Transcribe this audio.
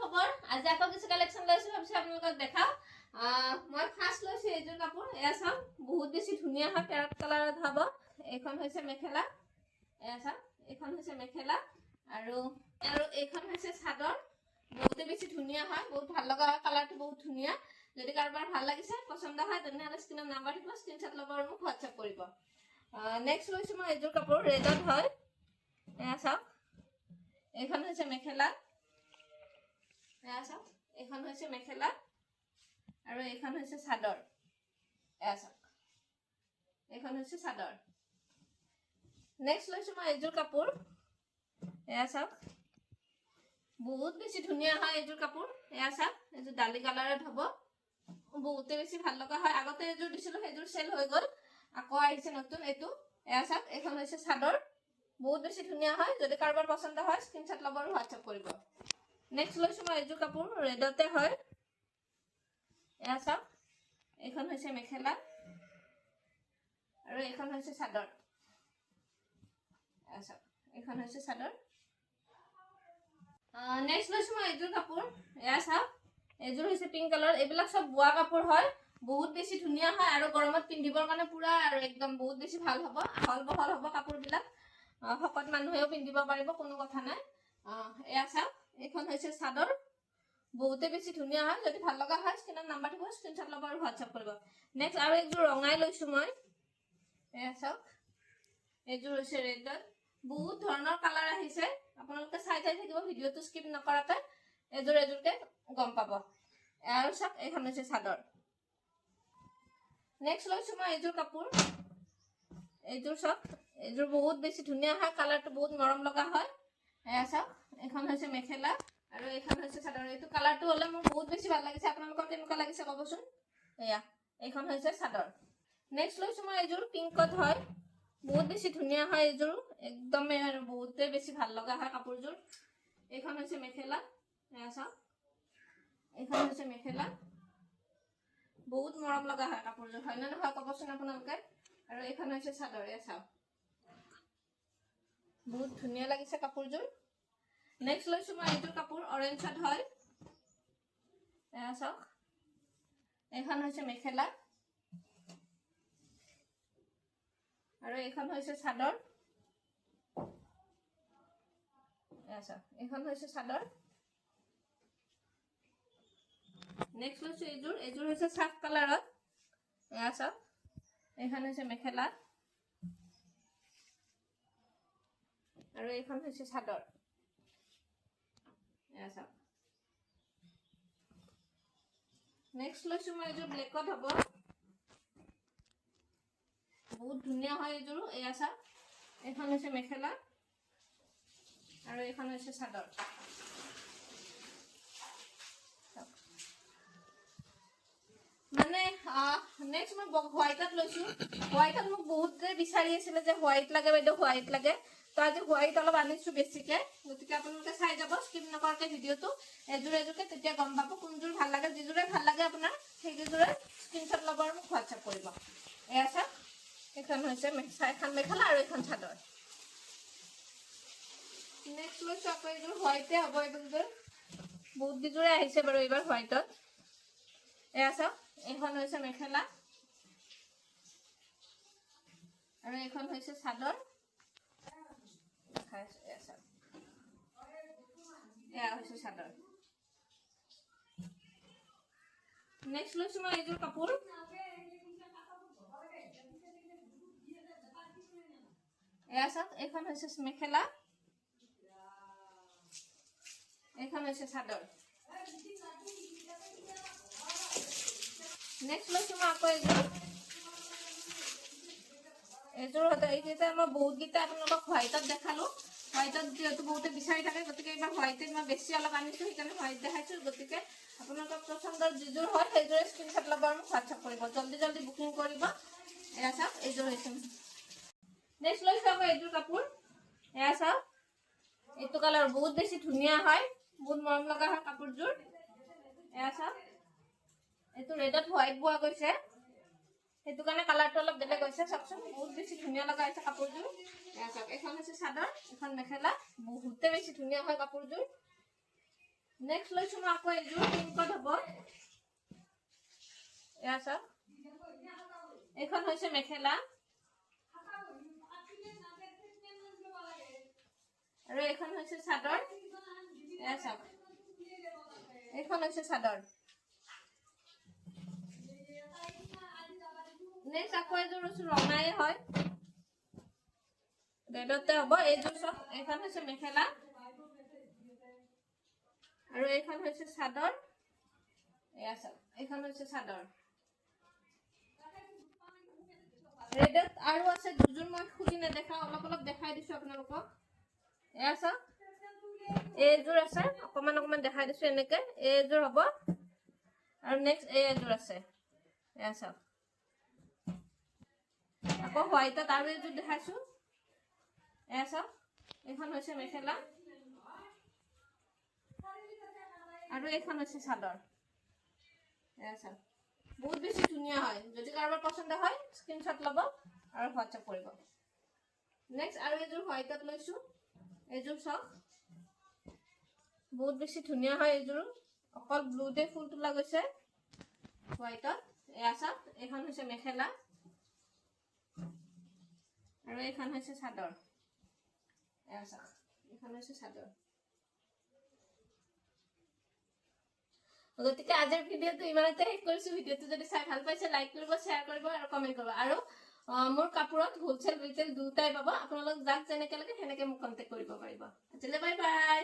খবৰ? আজি আকৌ কিছু কালেকশ্যন লৈছোঁ, ভাবিছোঁ আপোনালোকক দেখাওঁ। মই ফাৰ্ষ্ট লৈছোঁ এইযোৰ কাপোৰ। এয়া চাওক, বহুত বেছি ধুনীয়া হয়, পেৰট কালাৰত হ'ব। এইখন হৈছে মেখেলা। এয়া চাওক, এইখন হৈছে মেখেলা আৰু আৰু এইখন হৈছে চাদৰ। বহুতে বেছি ধুনীয়া হয়, বহুত ভাল লগা হয়, কালাৰটো বহুত ধুনীয়া। যদি কাৰোবাৰ ভাল লাগিছে, পচন্দ হয়, তেনেহ'লে স্ক্ৰীণত নাম্বাৰ থাকিব, স্ক্ৰীনশ্বট ল'ব আৰু মোক হোৱাটছএপ কৰিব। নেক্সট লৈছোঁ মই এইযোৰ কাপোৰ, ৰেডত হয়। এয়া চাওক, এইখন হৈছে মেখেলা। এয়া চাওক, এইখন হৈছে মেখেলা আৰু এইখন হৈছে চাদৰ। এয়া চাওক, এইখন হৈছে চাদৰ। নেক্সট লৈছোঁ মই এইযোৰ কাপোৰ। এয়া চাওক, বহুত বেছি ধুনীয়া হয় এইযোৰ কাপোৰ। এয়া চাওক, এইযোৰ দালি কালাৰত হ'ব, বহুতে বেছি ভাল লগা হয়। আগতে এযোৰ দিছিলোঁ, সেইযোৰ চেল হৈ গ'ল, আকৌ আহিছে নতুন এইটো। এয়া চাওক, এইখন হৈছে চাদৰ, বহুত বেছি ধুনীয়া হয়। যদি কাৰোবাৰ পচন্দ হয়, স্ক্ৰীনশ্বট ল'ব আৰু হোৱাটছএপ কৰিব। নেক্সট লৈছোঁ মই এইযোৰ কাপোৰ, ৰেডতে হয়। এয়া চাওক, এইখন হৈছে মেখেলা আৰু এইখন হৈছে চাদৰ। এয়া চাওক, এইখন হৈছে চাদৰ। নেক্সট লৈছোঁ মই এইযোৰ কাপোৰ। এয়া চাওক, এইযোৰ হৈছে পিংক কালাৰ। এইবিলাক চব বোৱা কাপোৰ হয়, বহুত বেছি ধুনীয়া হয় আৰু গৰমত পিন্ধিবৰ কাৰণে পুৰা আৰু একদম বহুত বেছি ভাল হ'ব। আহল বহল হ'ব কাপোৰবিলাক, শকত মানুহেও পিন্ধিব পাৰিব, কোনো কথা নাই। এয়া চাওক, এইখন হৈছে চাদৰ, বহুতে বেছি ধুনীয়া হয়। যদি ভাল লগা হয়, স্ক্ৰীণত নাম্বাৰ থাকিব, স্ক্ৰীনশ্বট ল'ব আৰু হোৱাটছএপ কৰিব। নেক্সট আৰু একযোৰ ৰঙাই লৈছোঁ মই। এয়া চাওক, এইযোৰ হৈছে ৰেডত। বহুত ধৰণৰ কালাৰ আহিছে, আপোনালোকে চাই চাই থাকিব ভিডিঅ'টো স্কিপ নকৰাকৈ, এযোৰ এযোৰকে গম পাব। আৰু চাওক, এইখন হৈছে চাদৰ। নেক্সট লৈছোঁ মই এইযোৰ কাপোৰ। এইযোৰ চাওক, এইযোৰ বহুত বেছি ধুনীয়া হয়, কালাৰটো বহুত মৰম লগা হয়। এয়া চাওক, এইখন হৈছে মেখেলা আৰু এইখন হৈছে চাদৰ। এইটো কালাৰটো হ'লে মোৰ বহুত বেছি ভাল লাগিছে। আপোনালোকৰ কেনেকুৱা লাগিছে ক'বচোন। এয়া এইখন হৈছে চাদৰ। নেক্সট লৈছোঁ মই এইযোৰ, পিংকত হয়, বহুত বেছি ধুনীয়া হয় এইযোৰ, একদমেই আৰু বহুতেই বেছি ভাল লগা হয় কাপোৰযোৰ। এইখন হৈছে মেখেলা। এয়া চাওক, এইখন হৈছে মেখেলা। বহুত মৰম লগা হয় কাপোৰযোৰ, হয়নে নহয় ক'বচোন আপোনালোকে। আৰু এইখন হৈছে চাদৰ। এয়া চাওক, বহুত ধুনীয়া লাগিছে কাপোৰযোৰ। নেক্সট লৈছোঁ মই এইযোৰ কাপোৰ, অৰেঞ্জত হয়। এয়া চাওক, এইখন হৈছে মেখেলা আৰু এইখন হৈছে চাদৰ। এয়া চাওক, এইখন হৈছে চাদৰ। নেক্সট লৈছোঁ এইযোৰ। এইযোৰ হৈছে চাফ কালাৰত। এয়া চাওক, এইখন হৈছে মেখেলা আৰু এইখন হৈছে চাদৰ। এয়া চাওক। নেক্সট লৈছোঁ মই এইযোৰ, ব্লেকত হ'ব, বহুত ধুনীয়া হয় এইযোৰো। এয়া চাওক, এইখন হৈছে মেখেলা আৰু এইখন হৈছে চাদৰ। চাওক। মানে নেক্সট মই হোৱাইটত লৈছোঁ। হোৱাইটত মোক বহুতে বিচাৰি আছিলে যে হোৱাইট লাগে বাইদেউ, হোৱাইট লাগে। তো আজি হোৱাইট অলপ আনিছোঁ বেছিকে, গতিকে আপোনালোকে চাই যাব স্কিপ নকৰাকে ভিডিঅ'টো, এযোৰ এযোৰকে, তেতিয়া গম পাব কোনযোৰ ভাল লাগে। যিযোৰে ভাল লাগে আপোনাৰ, সেইকেইযোৰে স্ক্ৰীনশ্বট ল'ব আৰু মোক হোৱাটছএপ কৰিব। এয়া চাওক, এইখন হৈছে এখন মেখেলা আৰু এইখন চাদৰ। নেক্সট লৈছোঁ আকৌ এইযোৰ, হোৱাইটে হ'ব। এইযোৰ বহুত কেইযোৰে আহিছে বাৰু এইবাৰ হোৱাইটত। এয়া চাওক, এইখন হৈছে মেখেলা আৰু এইখন হৈছে চাদৰ। দেখাই আছোঁ, এয়া চাওক, এয়া হৈছে চাদৰ। নেক্সট লৈছোঁ মই এইযোৰ কাপোৰ। এয়া চাওক, এইখন হৈছে মেখেলা, এইখন হৈছে চাদৰ। নেক্সট লৈছোঁ মই আকৌ এইযোৰ। এইযোৰ সদায় এইকেইটা মই বহুতকেইটা আপোনালোকক হোৱাইটত দেখালো। হোৱাইটত যিহেতু বহুতে বিচাৰি থাকে, গতিকে এইবাৰ হোৱাইটত মই বেছি অলপ আনিছোঁ, সেইকাৰণে হোৱাইট দেখাইছোঁ। গতিকে আপোনালোকৰ পচন্দৰ যিযোৰ হয়, সেইযোৰে স্ক্ৰীনশ্বট ল'ব আৰু মোক হোৱাটছএপ কৰিব। জল্দি জল্দি বুকিং কৰিব। এয়া চাওক, এইযোৰ হৈছে। নেক্সট লৈছোঁ আকৌ এইযোৰ কাপোৰ। এয়া চাওক, এইটো কালাৰ বহুত বেছি ধুনীয়া হয়, বহুত মৰম লগা হয় কাপোৰযোৰ। এয়া চাওক, এইটো ৰেডত হোৱাইট বোৱা গৈছে, সেইটো কাৰণে কালাৰটো অলপ বেলেগ হৈছে। চাওকচোন, বহুত বেছি ধুনীয়া লগা হৈছে কাপোৰযোৰ। এয়া চাওক, এইখন হৈছে চাদৰ, এখন মেখেলা, বহুতে বেছি ধুনীয়া হয় কাপোৰযোৰ। নেক্সট লৈছোঁ মই আকৌ এইযোৰ পিংকত হ'ব। এয়া চাওক, এইখন হৈছে মেখেলা আৰু এইখন হৈছে চাদৰ। এয়া চাওক, এইখন হৈছে চাদৰ। নেক্সট আকৌ এযোৰ লৈছোঁ, ৰঙাই হয়, ৰেডতে হ'ব এইযোৰ। চাওক, এইখন হৈছে মেখেলা আৰু এইখন হৈছে চাদৰ। এয়া চাওক, এইখন হৈছে চাদৰ ৰেডত। আৰু আছে দুযোৰ, মই খুলি নেদেখাওঁ, অলপ অলপ দেখাই দিছোঁ আপোনালোকক। এয়া চাওক, এইযোৰ আছে, অকণমান অকণমান দেখাই দিছোঁ এনেকে। এইযোৰ হ'ব আৰু নেক্সট এই এযোৰ আছে। এয়া চাওক, আকৌ হোৱাইটত আৰু এযোৰ দেখাইছোঁ। এয়া চাওক, এইখন হৈছে মেখেলা আৰু এইখন হৈছে চাদৰ। এয়া চাওক, বহুত বেছি ধুনীয়া হয়। যদি কাৰোবাৰ পচন্দ হয়, স্ক্ৰীনশ্বট ল'ব আৰু হোৱাটছএপ কৰিব। নেক্সট আৰু এযোৰ হোৱাইটত লৈছোঁ। এইযোৰ চাওক, বহুত বেছি ধুনীয়া হয় এইযোৰ। অকল ব্লুতে ফুল তোলা গৈছে হোৱাইটত। এয়া চাওক, এইখন হৈছে মেখেলা আৰু এইখন হৈছে চাদৰ। এয়া চাওক, এইখন হৈছে চাদৰ। গতিকে আজিৰ ভিডিঅ'টো ইমানতে শেষ কৰিছোঁ। ভিডিঅ'টো যদি চাই ভাল পাইছে, লাইক কৰিব, শ্বেয়াৰ কৰিব আৰু কমেণ্ট কৰিব। আৰু মোৰ কাপোৰত হোলচেল, ৰিটেইল দুটাই পাব। আপোনালোক যাক যেনেকে লাগে সেনেকে মোক কণ্টেক্ট কৰিব পাৰিব। আজিলৈ বাই বাই।